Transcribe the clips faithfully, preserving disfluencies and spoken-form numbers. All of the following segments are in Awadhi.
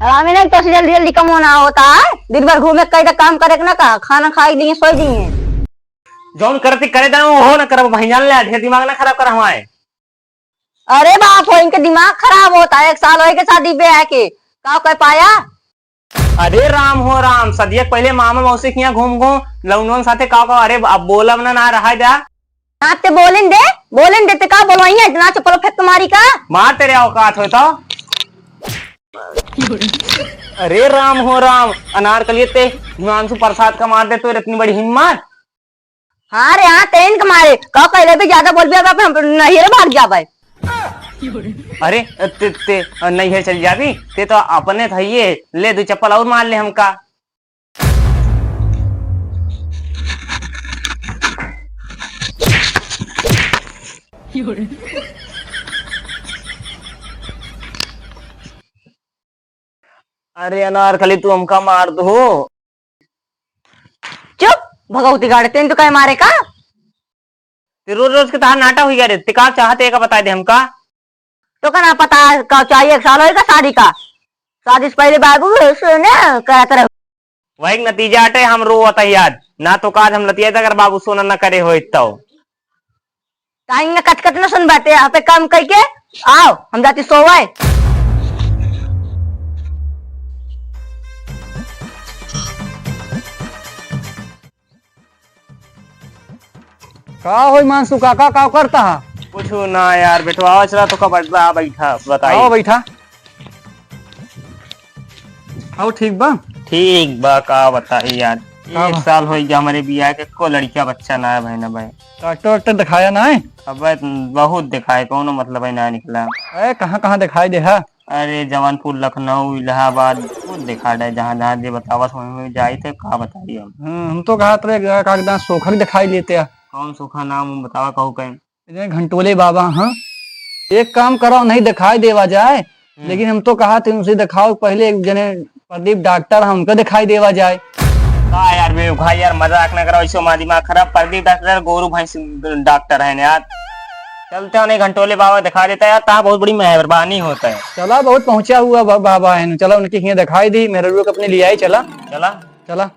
हरामी नहीं तो जल्दी जल्दी कमो ना होता है, दिन भर घूमे कहीं तो काम करे के ना का, खाना खाई दिए सोई दिए। जौन करती करे देना वो हो ना करब, भाई जान ले, ढेर दिमाग ना खराब कर हमारे। अरे बाप हो, इनके दिमाग खराब होता है, एक साल होए के शादी ब्याह के, का कह पाया? अरे राम हो राम, सदिया के पहले मामा मौसी के यहाँ घूम घूम लौंडन साथे का का, अरे अब बोलब ना, ना रहा जा। ना ते बोलें दे, बोलें दे ते का बोलवाइए, इतना चप्पल फेंक के मारी का? मार तेरे औकात हो तो। अरे राम हो राम, अनारकली ते हिमांशु प्रसाद का मार दे तो इतनी बड़ी हिम्मत। हाँ रे, हाँ, तेन के मारे। का कहले भी ज्यादा बोल भी, अब हम नहीं रे भाग जाबे। अरे, ते, ते नहीं है चल जाबी, ते तो अपने था ये, ले दो चप्पल और मार ले हमका। अरे अनारकली, तू हमका मार दो। चुप, भगवती गाड़े, तेन तो कहे मारे का? ते रोज रोज के तहार नाटा हुई रे, ते का चाहते, एका बता दे हमका। तो का ना पता, का चाहिए, एक साल होएगा शादी का, शादी से पहले बाबू सुने कहत रहे। वही नतीजा अटे, हम रोवत ही आज, ना तो का आज हम लतिया अगर बाबू सोना ना करे होइत तो। ताई ने कट कट न सुन बाटे, यहाँ पे काम करके आओ, हम जाती सोवे। का होई मानसू काका, का करता हा? कुछ ना यार, बेटवा, आवा चला तो का बटला बैठा, बताई। आओ बैठा। आओ, ठीक बा? ठीक बा, का बताई यार, का एक बा? साल होई गया हमरे बियाह के, को लड़किया बच्चा ना है भाई, ना भाई। डॉक्टर वॉक्टर दिखाया ना है? अबे बहुत दिखाए, कौनो मतलब है ना निकला। ए, कहाँ कहाँ दिखाई दे हा? अरे जौनपुर, लखनऊ, इलाहाबाद, बहुत दिखा दे, जहाँ जहाँ जे बतावा समझ में जाई थे, का बताई हम। हम्म, हम तो कहा तेरे का, का एकदम सोखा के दिखाई देते हैं। कौन सोखा नाम हम बतावा कहू कहीं? इतने घंटोले बाबा, हाँ, एक काम करो, नहीं दिखाई देवा जाए, हम्म। लेकिन हम तो कहा थे उनसे दिखाओ पहले, एक जने प्रदीप डॉक्टर है, उनका दिखाई देवा जाए। का यार बेवकूफ यार, मजाक ना करो, ऐसे हमारा दिमाग खराब। प्रदीप डॉक्टर गोरू भैंस डॉक्टर है यार। चलते हैं उन्हें घंटोले बाबा दिखा देता है यार, तहाँ बहुत बड़ी मेहरबानी होता है। चला, बहुत पहुँचा हुआ बा-, बाबा है, चला उनके यहाँ दिखाई दी, मेरे लोग अपने लिए आई, चला। चला। चला।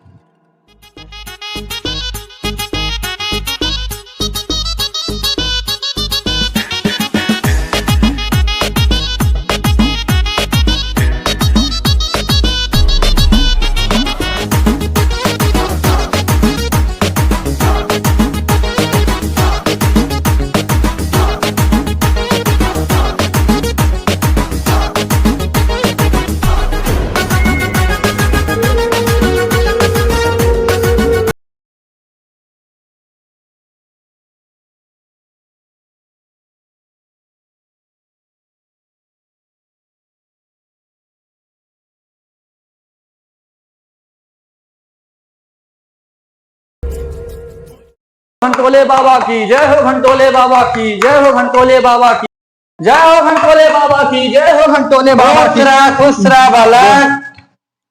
घंटोले बाबा की जय हो, घंटोले बाबा की जय हो, घंटोले बाबा की जय हो, घंटोले बाबा की जय हो, घंटोले बाबा की। खुश रहा, खुश रहा बालक।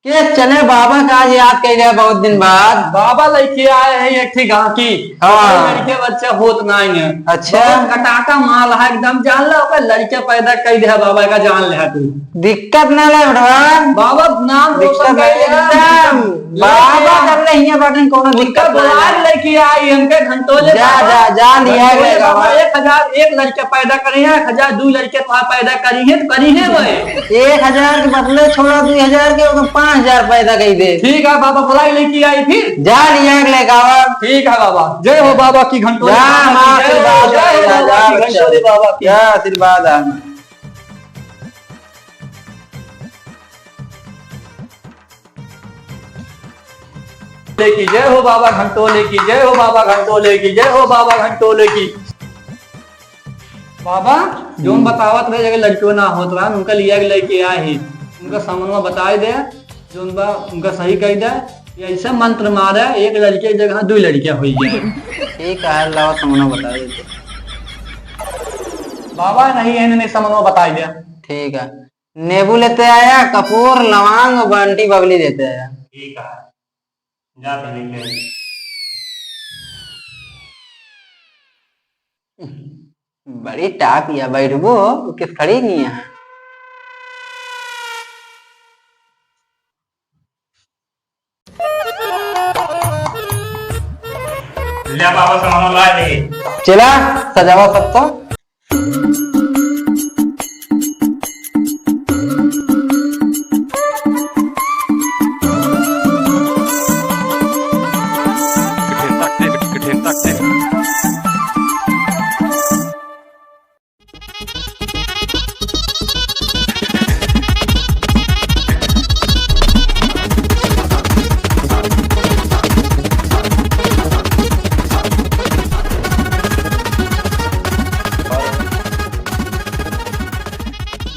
के चले बाबा का आज याद कइले बहुत दिन बाद। बाबा लइके आए हैं एक ठे गाँव की। हाँ। लड़के बच्चे होत नाई है। अच्छा। बहुत कटाका माल है एकदम, जान ले, ओकर लड़के पैदा कइ दे बाबा का, जान ले तू। दिक्कत ना ले बेटवा। बाबा नाम रोशन दिक्कत कर नहीं, लिया। एकदम। बाबा कर ले हियां बाटन, कोनो उनका दिक्कत ना बुला ले। लइके आई, इनके घंटोले जा, बाबा। जा, जा, लिया घंटोले गया बाबा बाबा। एक हजार एक लड़के पैदा करे हैं, एक हजार दू लड़के पा-, पैदा करी हैं, तो करी हैं भाई। एक हजार के बदले छोड़ा, दू हजार के, ओकर पाँच हजार पैदा कइ दे। ठीक है बाबा, बुलाई लइके आई फिर। जा लिया के लेके आवा। ठीक है बाबा, जय हो बाबा की घंटोले जा, बाबा की, माँ जय हो, आशीर्वाद जय हो जा, बाबा जा, की, बच्चा। घंटोले बाबा की। जा आशीर्वाद आ। की जय हो बाबा घंटोले की, जय हो बाबा घंटोले की, जय हो बाबा घंटोले की। बाबा, जौन हम्म। बतावत रहे, अगर लड़कियों ना होत रहा, उनका लिया के लइके आए ही, उनका समनवा बताए दे, जौन बा उनका सही कह दे, ये ऐसे मंत्र मारे, एक लड़के की जगह दो लड़कियां हुई जाए। ठीक है, लाओ समनवा बताए दे। बाबा नहीं है, इन्हें समनवा बताए दे। ठीक है। नींबू लेते आया, कपूर, लवांग और बंटी बबली लेते आया। ठीक है, जा तो लेके। बड़ी टाप या बैठबो, किस खड़ी नहीं है। ले बाबा, सामान ला दे। चला, सजावा सब तो।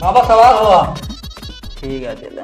बाबा सवार हुआ। ठीक है, चले।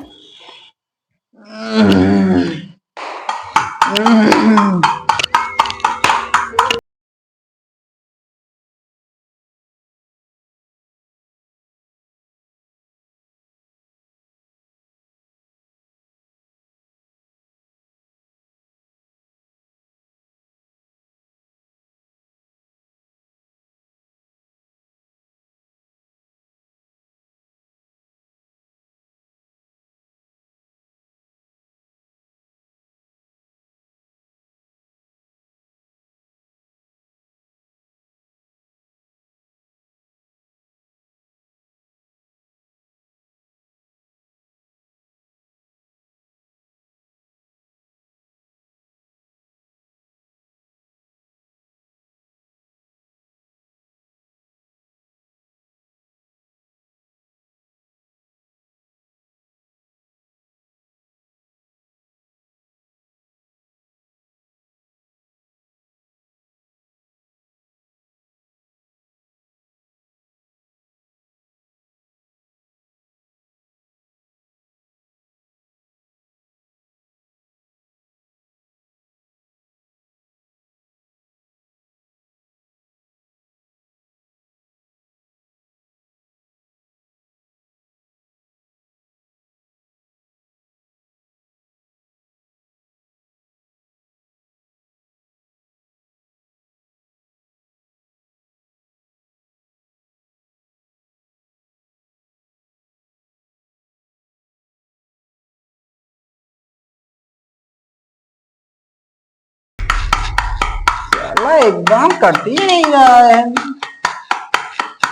साला एकदम कट ही नहीं रहा है।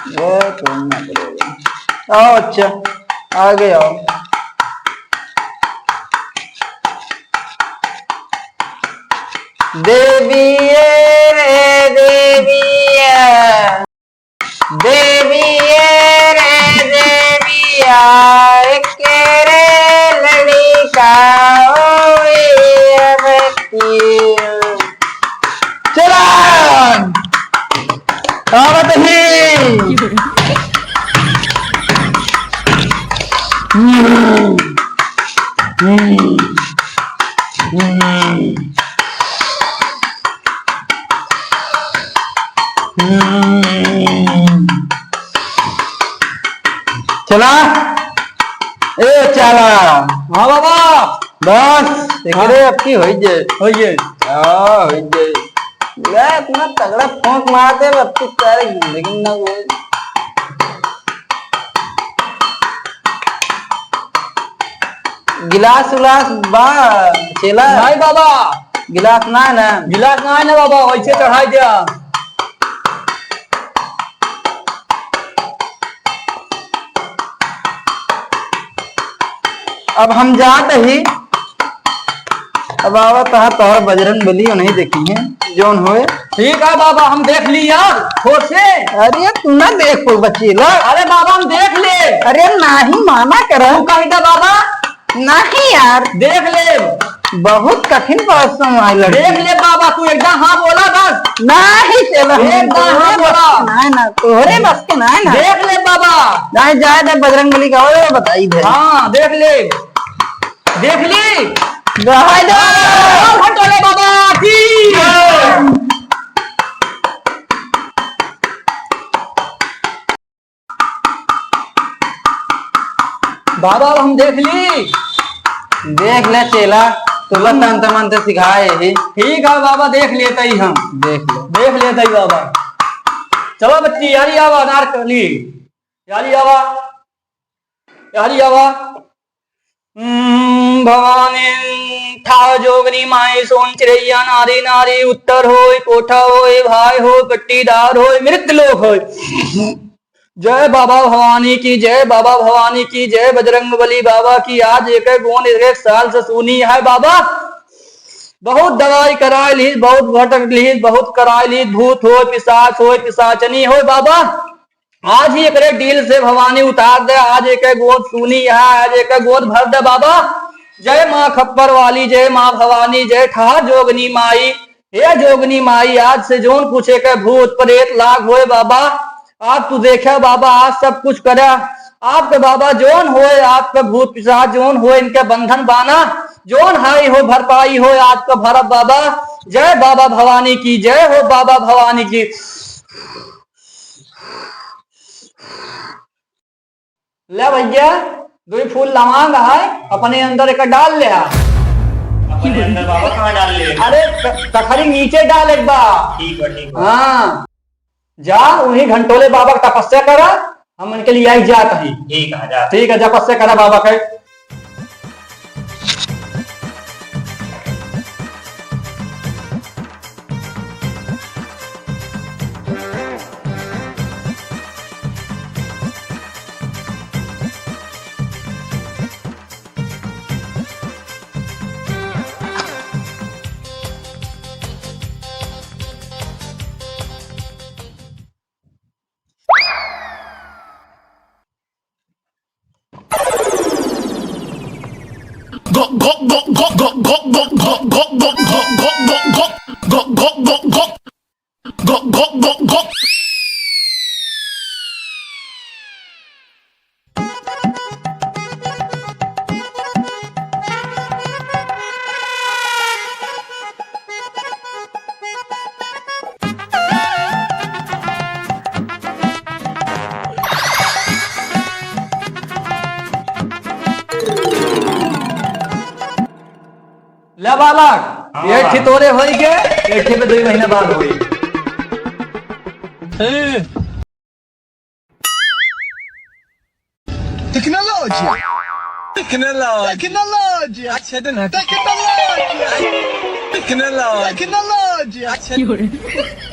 ये तो मत रो। आओ, अच्छा, आगे आओ। देवी रे देवी, देवी रे देवी, आए के रे लड़का होए अब की। चला। आवत ही। हम्म। हम्म। हम्म। हम्म। चला। ए, चला। हाँ बाबा। बस, एकरे हाँ। अब की होई जे। होई जे। हाँ, होई जे। ले, इतना तगड़ा फूंक मार दे, अब की सारे जिंदगी ना होई। गिलास उलास बा, चेला? नहीं बाबा। गिलास ना है ना? गिलास ना है ना बाबा, वैसे चढ़ाई दिया। अब हम जात ही, अब आवत हा तोहर बजरंग बली, नहीं देखी है जौन होए। ठीक है बाबा, हम देख ली यार, खोसे। अरे तू ना देख कोई बच्ची ला। अरे बाबा हम देख ले। अरे नाही माना करा। तू कही था बाबा। नाही यार। देख ले। बहुत कठिन प्रश्न है लड़की। देख ले बाबा, तू एकदम हाँ बोला बस। नाही चला। एकदम हाँ बोला। नाही ना, तोहरे बस के नाही ना। देख ले बाबा। नाही जाए दे बजरंग बली का, ओए बताई दे। हाँ, देख ले। देख ली। रहाई दे। भटोले बाबा की। बाबा, अब हम देख ली। देख ले चेला, तो बस हम्म। तन तमन से सिखाए ही। ठीक है बाबा, देख लेते ही हम। देख ले। देख लेते ही बाबा। चलो बच्ची, यारी आवा, अनारकली। यारी आवा। यारी आवा। हम्म, भवानी ठाव जोगनी माई सोन चिरैया नारी नारी उत्तर होय, कोठा होय, भाई होय, पट्टीदार होय, मृत लोक होय। जय बाबा भवानी की, जय बाबा भवानी की, जय बजरंग बली बाबा की। आज एक गोंद एक साल से सूनी है बाबा। बहुत दवाई कराय ली, बहुत भटक ली, बहुत कराय ली, भूत होय, पिशाच होय, पिशाचनी होय बाबा। आज ही एकरे डील से भवानी उतार दे, आज एक गोंद सूनी है, आज एक गोंद भर दे बाबा। जय माँ खप्पर वाली, जय माँ भवानी, जय ठा जोगनी माई। हे जोगनी माई, आज से जौन कुछ एक भूत प्रेत लाग होय बाबा, आज तू देखे बाबा, आज सब कुछ करे। आपके बाबा जौन होय, आपके भूत पिशाच जौन होय, इनके बंधन बाना, जौन हाई हो भरपाई होय, आज का भरब बाबा। जय बाबा भवानी की, जय हो बाबा भवानी की। ले भैया, दुई फूल लवांग है, अपने अंदर एक डाल ले आ। अपने अंदर बाबा कहाँ डाल ले? अरे, क-, कखरी नीचे डाल एक बार। ठीक बा, ठीक बा। हाँ, जा उन्हीं घंटोले बाबा का तपस्या करा, हम उनके लिए आई जात हई। ठीक है, जा। ठीक है, जा तपस्या करा बाबा के। ले बालक, हाँ, ये बाबा। ठितोरे होई के, ये ठे पे दुई महीना बाद होई। ए। टेक्नोलॉजी। टेक्नोलॉजी। टेक्नोलॉजी। अच्छे दिन है। टेक्नोलॉजी। टेक्नोलॉजी। टेक्नोलॉजी। अच्छे दिन।